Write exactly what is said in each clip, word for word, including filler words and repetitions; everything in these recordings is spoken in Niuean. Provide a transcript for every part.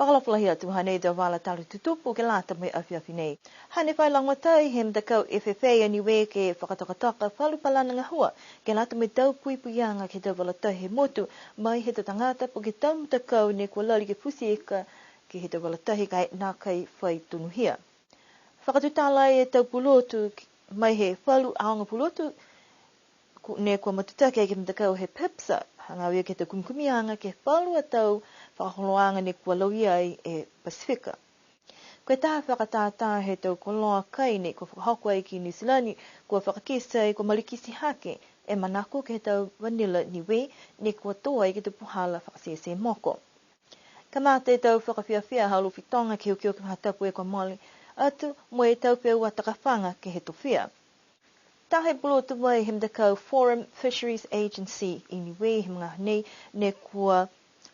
Fakaalofa lahi atu, hanei e tau vala tala tutupu ke lata mo e afiafi nei. Hane fai lagomatai he matakau F F A a Niue ke fakatokatoka falu palana gahua ke lata mo e tau puipuiaga ke he tau vala tahi he motu, mai he tau tagata po ke tau matakau ne kua lali ke futi ika ke he tau vala tahi ka e nākai fai tonuhia. Fakatutala e tau pulotu mai he falu aoga pulotu, ku-, ne kua matutaki ai ke he matakau he PIPSA, hagaao ia ke he tau kumikumiaga ke he falu a tau fakaholoaga ne kua lauia ai e Pasifika. Ko e taha fakatātā he tau koloa kai ne kua fakahoko ai ki Niu Silani, kua fakakite ai kua malikiti hake e manako ke he tau vanilla Niue, ne kua tō ai ke he tau puhala fakasese moko. Kamata e tau fakafiafia ha Alofi Toga ke he okioki faahi tapu kua mole atu, mo e tau feua takafaga ke he tofia. Taha e pulotu mai he matakau Forum Fisheries Agency i Niue he magaaho nei, ne kua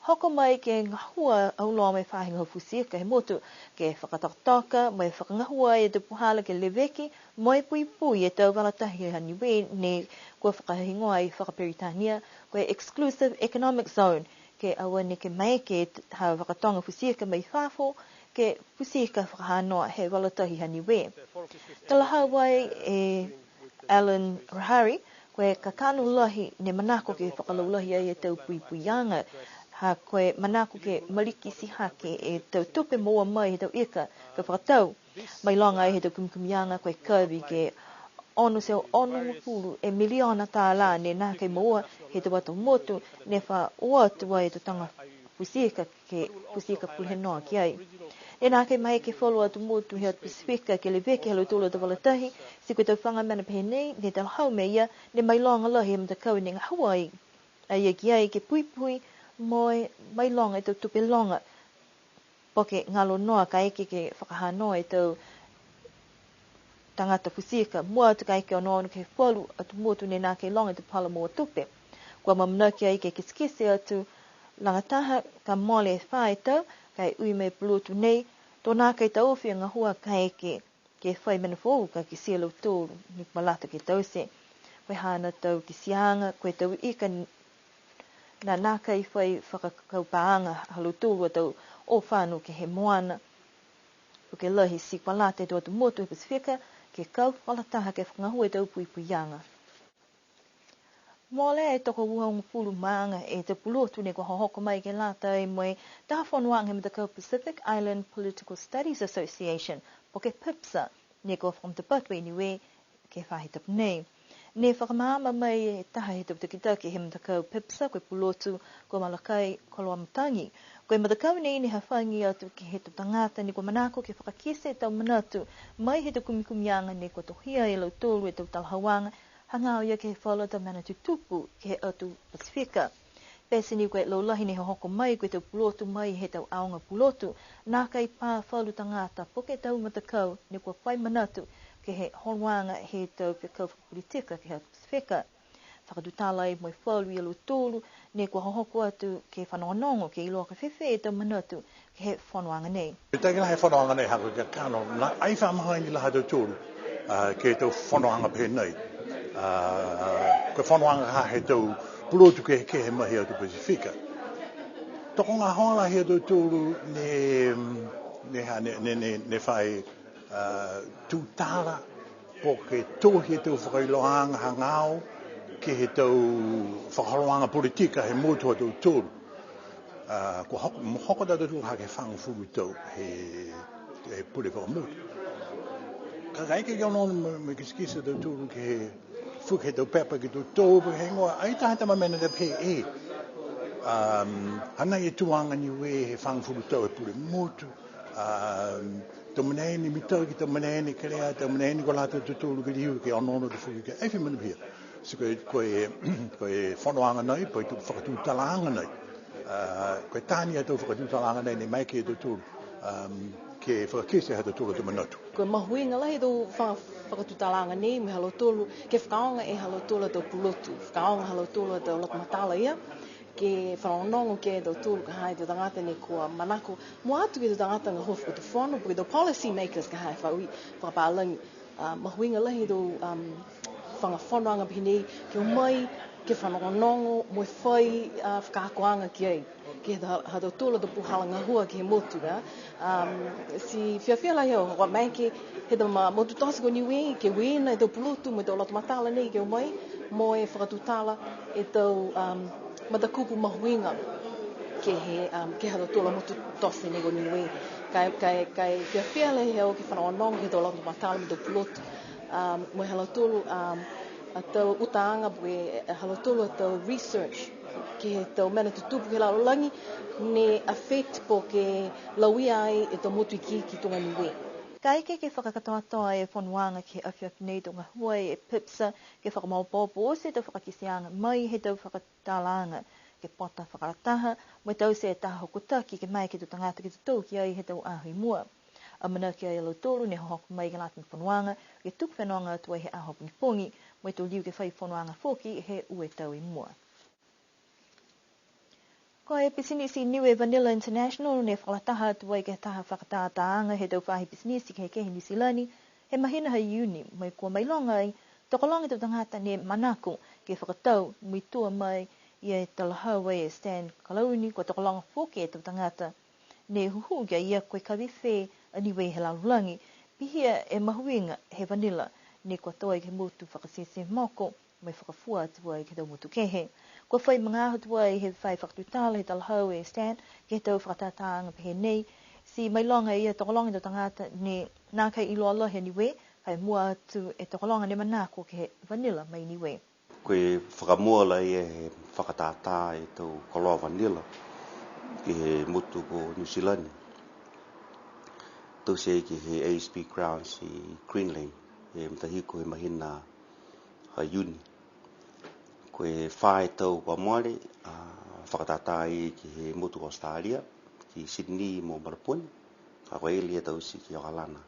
hoko mai ke gahua auloa mo e faahi gahua futi ika he motu, ke fakatokatoka mo e fakagahua e tau puhala ke leveki mo e puipui e tau vala tahi ha Niue ne kua fakahigoa ai fakaperitania ko e Exclusive Economic Zone, ke aua neke maeke e tau fakatoga futi ika mai fafo ke futi ika fakahanoa he vala tahi ha Niue. Talahau ai e Alan Rahari, ko e kakano lahi ne manako ke fakalaulahi ai e tau puipuiaga, ha ko e manako ke malikiti hake e tau tupe moua mai he tau ika ka fakatau. Mailoga ai he tau kumikumiaga ko e kavi ke ono e teau onogofulu e miliona tālā ne nākai moua he tau atu motu ne fa o atu ai e tau toga futi ika ke futi ika pule noa ki ai. Ne nākai maeke e falu atu motu he atu Pasifika ke leveki ha lautolu a tau vala tahi, ti ko e tau faga mena pehē nei, ne talahau mai e ia, ne mailoga lahi e matakau ne gahua ai a ia ki ai ke puipui mo e mailoga e tau tupe loga po ke galo noa kaeke ke fakahanoa e tau tagata futi ika, mua atu kaeke onoono ke he falu atu motu ne nākai loga e tau puhala moua tupe. Kua amaamanaki ai ke kitekite atu lagataha ka mole e fā e tau, ka e ui mai e pulotu nei, to nākai taofi e gahua kaeke ke fai mena foou ka kitia e lautolu ne kua lata ke taute. Ko e haana tau kitiaaga, ko e tau ika n-, na nākai fai fakakaupaaga ha lautolu a tau o fano ke he moana. Po ke lahi ti kua lata e tau atu motu he Pasifika ke kau fakalataha ke fakagahua e tau puipuiaga. Mole e tokouagofulu ma aga e tau pulotu ne kua hohoko mai ke lata mo e taha fonoaga he matakau Pacific Island Political Studies Association, po ke PIPSA, ne kua fakamatapatu i Niue ke he faahi tapu nei. Ne fakamaama mai e taha he tau takitaki he matakau PIPSA, ko e pulotu ko Malakai Koloamatagi. Ko e matakau nei ne hafagi atu ke he tau tagata ne kua manako ke fakakite e tau manatu mai he tau kumikumiaga ne kua tohia e lautolu e tau talahauaga, hagaao ia ke he falu a tau mena tutupu ke he atu Pasifika. Pete ni ko e laulahi ne hohoko mai ko e tau pulotu mai he tau aoga pulotu, nākai pā falu tagata po ke tau matakau ne kua fai manatu ke he holoaga he tau fekau fakapolitika ke he atu Pasifika. Fakatutala ai mo e falu ia lautolu ne kua hohoko atu ke fanogonogo ke iloa ko e fēfē e tau manatu ke he fonoaga nei. Mitaki lahi e fonoaga nei ha ko e kakano, na ai fa mahani lahi ha tautolu, a, ke he tau fonoaga pehē nei. A, ko e fonoaga ha he tau pulotu kehekehe mai he atu Pasifika. Tokogahoa lahi a tautolu ne, ne ha, ne, ne, ne, ne fai, a, tutala, po ke tohi e tau fakailoaaga hagaao ke he tau fakaholoaga politika he motu ha tautolu. A, kua hoko, mo hoko a tautolu ha ke fagofulu tau he, he pule fakamotu. Ka kaeke ke onoono mo, mo e kitekite a tautolu ke he, fuki he tau pepa ke totou, po ke heigoa, ai taha tama mena ne pehē e. Um, hanai e tuaga Niue he fagofulu tau he pule motu. Um, tau mena ni mitaki, tau mena ni kelea, tau mena ni kua lata a tautolu ke liu ke onoono atu foki ke ai fai mena pihia. Ti ko e, ko e, ko e fonoaga nei, po ke tau fakatutalaaga nei. A, ko e taha ni a tau fakatutalaaga nei, ne maeke e tautolu, um, ke fakakite ha tautolu a tau manatu. Ko e mahuiga lahi e tau fa-, fakatutalaaga nei, mo e ha lautolu, ke fakaaoga e ha lautolu a tau pulotu, fakaaoga ha lautolu a tau lagomatala ia, ke fanogonogo ki a tautolu ka ha e tau tagata ne kua manako, mua atu ke he tau tagata gahua fakatufono, po ke tau policy makers ka ha e fai fakapālagi. A, mahuiga lahi e tau, um, faga fonoaga pehē nei, ke o mai, Ke fanogonogo mo e fai, a, fakaakoaga ki ai. Ke he ha-, ha tautolu a tau puhala gahua ke he motu, a. Um, ti fiafia lahi au, kua maeke, he tau ma-, motu tote ko Niue, ke uiina e tau pulotu, mo e tau loto matala nei ke o mai, mo e fakatutala e tau, um, matakupu mahuiga ke he, um, ke ha tautolu a motu tote nei ko Niue. Ka e, ka e, ka e fiafia lahi au ke fanogonogo ke he tau loto matala mo e tau pulotu. Um, mo e ha lautolu, um, a tau utaaga, mo e ha lautolu a tau research ke he tau mena tutupu ke he lalolagi, ne affect po ke lauia ai e tau motu ikiiki tuga Niue. Kaeke ke fakakatoatoa e fonoaga ke he afiafi nei to gahua e PIPSA, ke fakamaopoopo oti e tau fakakiteaga mai he tau fakatalaaga, ke pota fakalataha, mo e taute e taha hokotaki ke maeke e tau tagata ke totou ki ai he tau aho i mua. Amanaki a lautolu ne hohoko mai ke lata mo e fonoaga, ke tuku fenoga atu ai he aho pogipogi, mo e to liu ke fai fonoaga foki he ua e tau i mua. Ko e pisinisi Niue Vanilla International ne fakalataha atu ai ke he taha fakatātāaga he tau faahi pisinisi kehekehe Niu Silani, he mahina ha Iuni, mo e kua mailoga ai, tokologa e tau tagata ne manako ke fakatau, mo e tua mai ia e talahau e Stan Kalauni, kua tokologa foki e tau tagata ne hūhū ki a ia ko e kavife a Niue he lalolagi, pihia e mahuiga he vanilla, ne kua tō ai ke he motu fakatete moko, mo e fakafua atu ai ke he tau motu kehe. Kua fai magaaho atu ai he fai fakatutala he talahau e Stan, ke he tau fakatātāaga pehē nei, ti mailoga e ia tokologa e tau tagata ne nākai iloa lahi a Niue, ka e mua atu e tokologa ne manako ke he vanilla mai Niue. Ko e fakamua lahi e fakatātā e tau koloa vanilla ke he motu ko Niu Silani. Taute ke he A S P Grounds i Greenland, he matahiku he mahina ha Iuni. Ko e fā e tau kua mole, a, fakatātā ai ke he motu ko Australia, ki Sydney mo Melbourne. Ka ko e lea taute ki Okalana,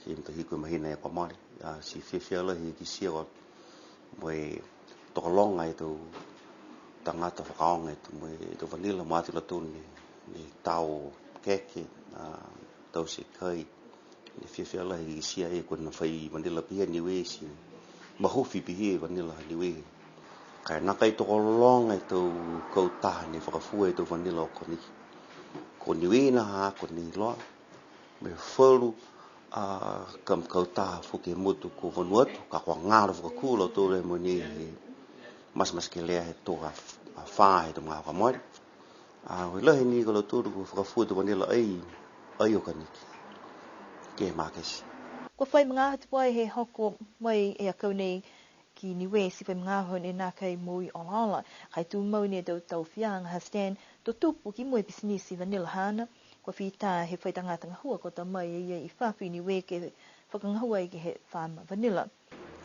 he matahiku he mahina kua mole. A, ti fiafia lahi e kitia ko e mo e tokologa e tau tagata fakaaoga e tau, mo e tau vanilla, mo e ati lautolu ne, ne tao keke, a, taute kai. Ne fiafia lahi e kitia e kua nākai fai vanilla pihia Niue ti mahufi pihia e vanilla Niue. Ka e nākai tokologa e tau kautaha ne fakafua e tau vanilla o Koniki. Ko Niue nā ha ko Niloa, mo e falu, a, kam-, kautaha foki he motu ko Vanuatu, ka kua galo fakakū a lautolu he mogonei he matematekelea he tau a, afā he tau magaaho kua mole. A, ko e lahi ni ko lautolu kua fakafua e tau vanilla ai, ai o Koniki ke he maketi. Kua fai magaaho atu ai he hoko mai e akau nei ki Niue ti fai magaaho ne nākai moui olaola. Ka e tumau ni e tau taufiaga ha Stan, to tupu ki mua e pisinisi vanilla haana, kua fita he fai tagata gahua kua ta mai e ia i fafo i Niue ke fakagahua ai ke he faama vanilla.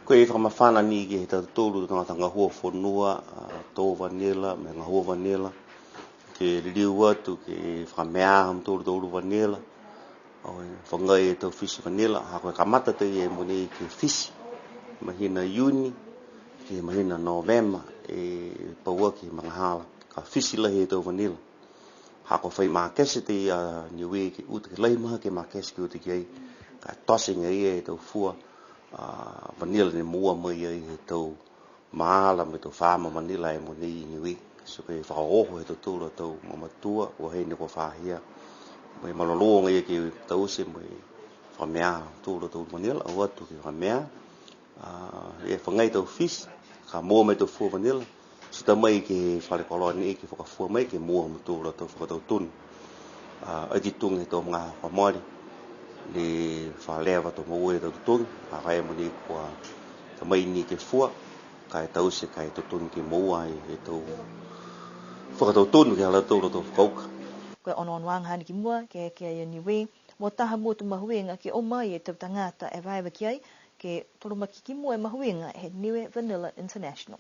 Ko e fakamafana ni ke he tautolu tau tagata gahua fonua, a, tō vanilla, mo e gahua vanilla, ke liliu atu ke fakamea ha mutolu tau ulu vanilla, Au e fagai e tau fisi vanilla, ha ko e kamata tei e mogonei ke fisi. Mahina Iuni, ke mahina Novema, e pauaki e magahala, ka fisi lahi e tau vanilla. Ha ko e fai makete tei a Niue ke uta, ke lahi mahaki e makete ke uta ki ai, ka tote agaia e tau fua, a, vanilla ne moua mai ai he tau maala mo e tau faama vanilla he mogonei i Niue. Ti ko e fakaoho he tautolu a tau mamatua, kua hane kua fahia. Mo e malolō agaia ke taute mo e fakamea ha tautolu a tau vanilla, o atu ke fakamea. A, e fagai tau fisi, ka moua mai tau fua vanilla. Ti ta mai ke he fale koloa nei ke fakafua mai ke moua ha tautolu a tau fakatautonu. A, ai ke tuga he tau magaaho kua mole, ne fa leva to moua e tau totogi, a, ka e mogonei kua ta mai ni ke fua, ka e taute ka e totogi ke moua ai e tau fakatautonu ke he ha lautolu a tau fakauka. Ko e onoonoaga hane ki mua, ke, ke he Niue, mo taha motu mahuiga ke o mai e tau tagata evaeva ki ai, ke tolomaki ki mua e mahuiga he Niue Vanilla International.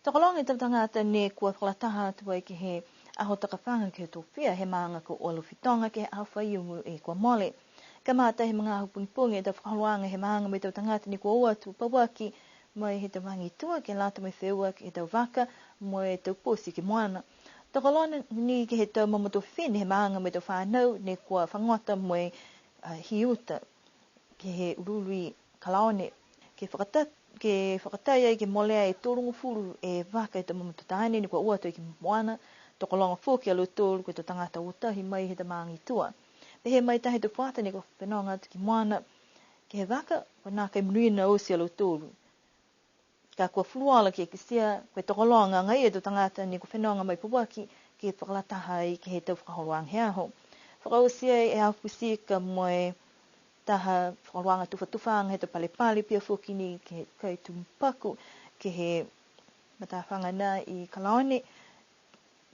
Tokologa e tau tagata ne kua fakalataha atu ai ke he aho takafaga ke he tofia he maaga ko Alofi Toga ke he aho Faiumu kua mole. Kamata he magaaho pogipogi e tau fakaholoaga he maaga mo e tau tagata ne kua o atu pauaki mai he tau vagaitua ke lata mo e feua ke he tau vaka mo e tau poti ke moana. Tokologa ni ke he tau mamatua fifine he maaga mo e tau fanau ne kua fagota mo e, a, hiuta ke he uluulu i Kalaone, ke fakata-, Ke fakatai ai ke molea e tolugofulu e vaka he tau mamatua taane ne kua o atu ai ke he moana, tokologa foki a lautolu ko e tau tagata o tahi mai he tau maaga i tua. Pehē mai taha he tau fuata ne kua fenoga atu ke he moana ke he vaka, kua nākai monuina oti a lautolu. Ka kua fuluola ke kitia, ko e tokologa agaia e tau tagata ne kua fenoga mai pauaki ke fakalataha ai ke he tau fakaholoaga he aho. Fakaoti ai e aho futi ka mo e taha fakaholoaga tufatufaga he tau palepale pihia foki ni ke he kai tumu paku ke he matafaga nā i Kalaone.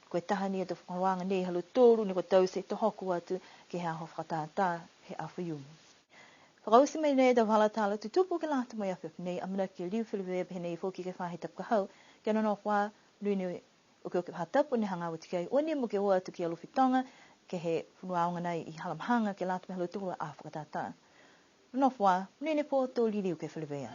Ko e taha ni he tau fakaholoaga nei ha lautolu ne kua taute to hoko atu ke he aho fakatātā he aho Faiumu. Fakaoti mai nei e tau vala tala tutupu ke lata mo e afiafi nei, amanaki ke liu feleveia pehē nei foki ke he faahi tapu ka hau, kia nonofo ā, monuina e okioki faahi tapu ne hagaao atu ki ai, ua nimo ke o atu ki Alofi Toga, ke he fonua aoga nai i Halamahaga, ke lata mo e ha lautolu a aho fakatātā. Nonofo ā, monuina e pō, to liliu ke feleveia.